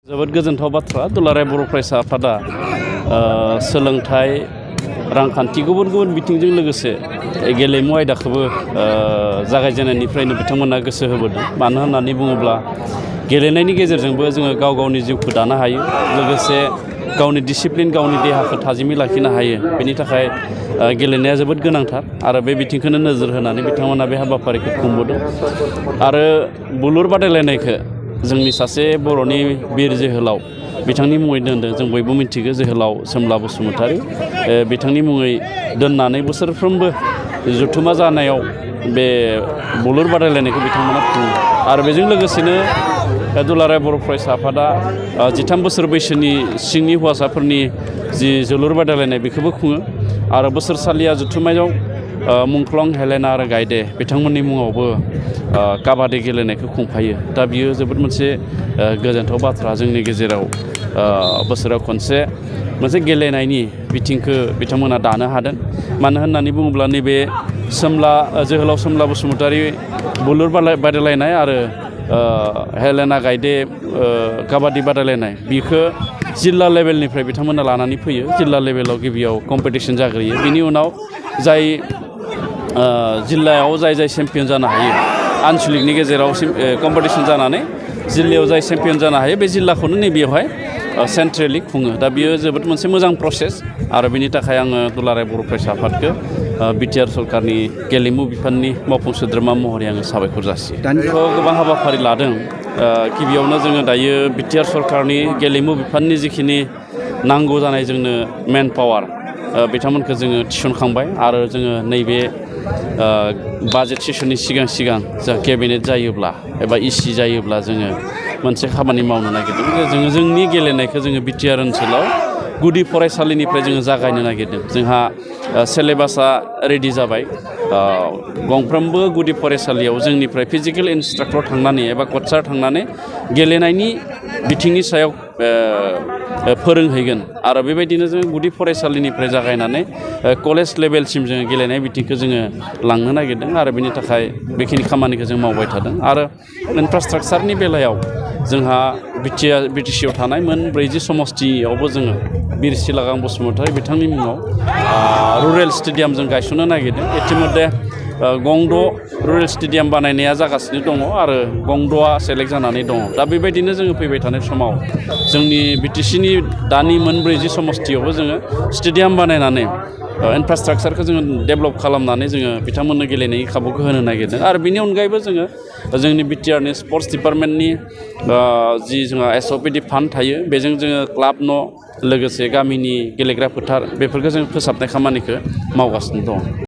जोबोद गोजोनथाव बाथ्रा दुलाराय बर' फरायसा आफादा सोलोंथाइ रांखान्थि गुबुन गुबुन बिथिंजों लोगोसे गेलेमु आयदाखौबो जागायजेननायनिफ्रायनो बिथांमोना गोसो होबोदों। मानो होननानै बुङोब्ला गेलेनायनि गेजेरजोंबो जोङो गाव गावनि जिउखौ दानो हायो, लोगोसे गावनि डिसिप्लिन गावनि देहाखौ थाजिमै लाखिनो हायो। बेनि थाखाय गेलेनाया जोबोद गोनांथार आरो बे बिथिंखौनो नोजोर होनानै बिथांमोना बे हाबाफारिखौ खुंबोदों। आरो बुलुर बादायलायनायखौ जोंनि सासे बर'नि बिर जोहोलाव बिथांनि मुङै दोनदों। जों बयबो मिथिगौ जोहोलाव सोमला बसुमतारी बिथांनि मुङै दोननानै बोसोरफ्रोमबो जथुमा जानायाव बे बुलुर बादायलायनायखौ बिथांमोना खुङो। आरो बेजों लोगोसेनो दुलाराय बर' फरायसा आफादा 13 बोसोर बैसोनि सिंनि हौवासाफोरनि जि जोलुर बादायलायनाय बेखौबो खुङो। आरो बोसोरसालिया जथुम्मायाव मुंख्लं हेलेना आरो गायदे बिथांमोननि मुङावबो काबादि गेलेनायखौ खुंफायो। दा बियो जोबोद मोनसे गोजोनथाव बाथ्रा। जोंनि गेजेराव बोसोराव खनसे मोनसे गेलेनायनि बिथिंखौ बिथांमोना दानो हादों। मानो होननानै बुङोब्ला नैबे जोहोलाव सोमला बसुमतारी बुलुर बादायलायनाय आरो हेलेना गायदे काबादि बादायलायनाय बिखौ जिल्ला लेभेलनिफ्राय बिथांमोना लानानै फैयो। जिल्ला लेभेलाव गिबियाव कम्पिटिसन जाग्रोयो, बिनि उनाव जाय जिल्लायाव जाय चेम्पियन जानो हायो, आनसलिकनि गेजेराव कम्पिटिसन जानानै जिल्लायाव जाय चेम्पियन जानो हायो बे जिल्लाखौनो नैबेयावहाय सेन्ट्रेलि खुङो। दा बियो जोबोद मोनसे मोजां प्रसेस। आरो बिनि थाखाय आङो दुलाराय बर' फरायसा आफादखौ बिटिआर सरकारनि गेलेमु बिफाननि मावफुं सोद्रोमा महरै आङो साबायखर जासियो। दानिथ' गोबां हाबाफारि लादों। गिबियावनो जोङो दायो बिटिआर सरकारनि गेलेमु बिफाननि जिखिनि नांगौ जानाय जोंनो मेन पावार बिथांमोनखौ जोङो थिसनखांबाय। आरो जोङो नैबे बाजेट सेसननि सिगां जा केबिनेट जायोब्ला एबा इसि जायोब्ला जोङो मोनसे खामानि मावनो नागिरदों। जोङो जोंनि गेलेनायखौ जोङो बिटिआर ओनसोलाव गुदि फरायसालिनिफ्राय जोङो जागायनो नागिरदों। जोंहा सिलेबासा रेडि जाबाय। गंफ्रोमबो गुदि फरायसालियाव जोंनिफ्राय फिजिकेल इन्सट्राक्टर थांनानै एबा कचार थांनानै गेलेनायनि बिथिंनि सायाव फोरोंहैगोन। आरो बेबायदिनो जों गुदि फरायसालिनिफ्राय जागायनानै कलेज लेभेलसिम जोङो गेलेनाय बिथिंखौ जोङो लांनो नागिरदों। आरो बेनि थाखाय बेखिनि खामानिखौ जों मावबाय थादों। आरो इनफ्रास्ट्राक्चारनि बेलायाव जोंहा बिटिसिआव थानाय मोन 40 समस्तियावबो जोङो बिर सिलागां बसुमतारी बिथांनि मुङाव रुरेल स्टेडियाम जों गायसननो नागिरदों। इतिमध्य गंद' रुरेल स्टेडियाम बानायनाया जागासिनो दङ आरो गंद'आ सेलेक्ट जानानै दङ। दा बेबायदिनो जोङो फैबाय थानाय समाव जोंनि बिटिसिनि दानि मोन 40 समस्तियावबो जोङो स्टेडियाम बानायनानै इनफ्रास्ट्राक्चारखौ जोङो डेभेलप खालामनानै जोङो बिथांमोननो गेलेनायनि खाबुखौ होनो नागिरदों। आरो बेनि अनगायैबो जोङो जोंनि बिटिआरनि स्पर्ट्स डिपार्टमेन्टनि जि जोंहा एसअपिडि फान्ड थायो बेजों जोङो क्लाब न' लोगोसे गामिनि गेलेग्रा फोथार बेफोरखौ जों फोसाबनाय खामानिखौ मावगासिनो दं।